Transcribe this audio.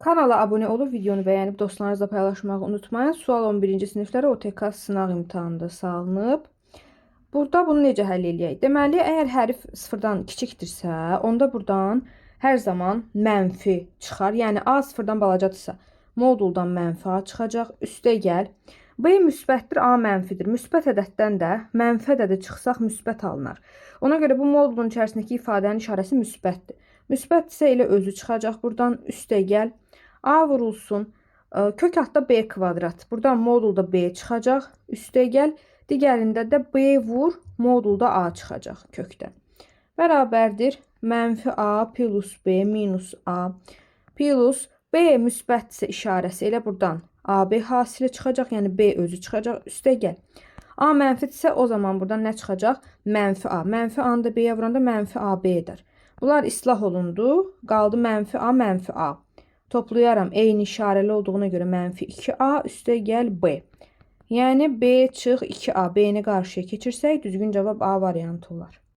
Kanala abunə olub videonu bəyənib dostlarınızla paylaşmağı unutmayın. Sual 11-ci siniflərə OTK sınaq imtahanında salınıb. Burada bunu necə həll eləyək? Deməli, əgər hərf sıfırdan kiçikdirsə, onda buradan hər zaman mənfi çıxar. Yəni A sıfırdan balacadırsa, moduldan mənfi A çıxacaq. Üstə gəl. B müsbətdir, A mənfidir. Müsbət ədəddən də mənfi ədədi çıxsaq müsbət alınar. Ona görə bu modulun içərisindəki ifadənin işarəsi müsbətdir. Müsbətdirsə elə özü çıxacaq buradan. Üstə gəl. A vurulsun. Kök altda B kvadrat. Buradan modulda B çıxacaq. Üstə gəl. Digərində də B vur, modulda A çıxacaq kökdən. Bərabərdir. Mənfi A plus B minus A plus B müsbətdirsə işarəsi elə buradan AB hasili çıxacaq. Yəni B özü çıxacaq. Üstə gəl. A mənfidirsə o zaman buradan nə çıxacaq? Mənfi A. Mənfi A-nı da B-yə vuranda mənfi AB edər. Bunlar islah olundu. Qaldı mənfi A, mənfi A. Toplayaram. Eyni işarəli olduğuna görə mənfi 2A üstə gəl B. Yəni B çıx 2A. B-ni qarşıya keçirsək düzgün cavab A variantı olar.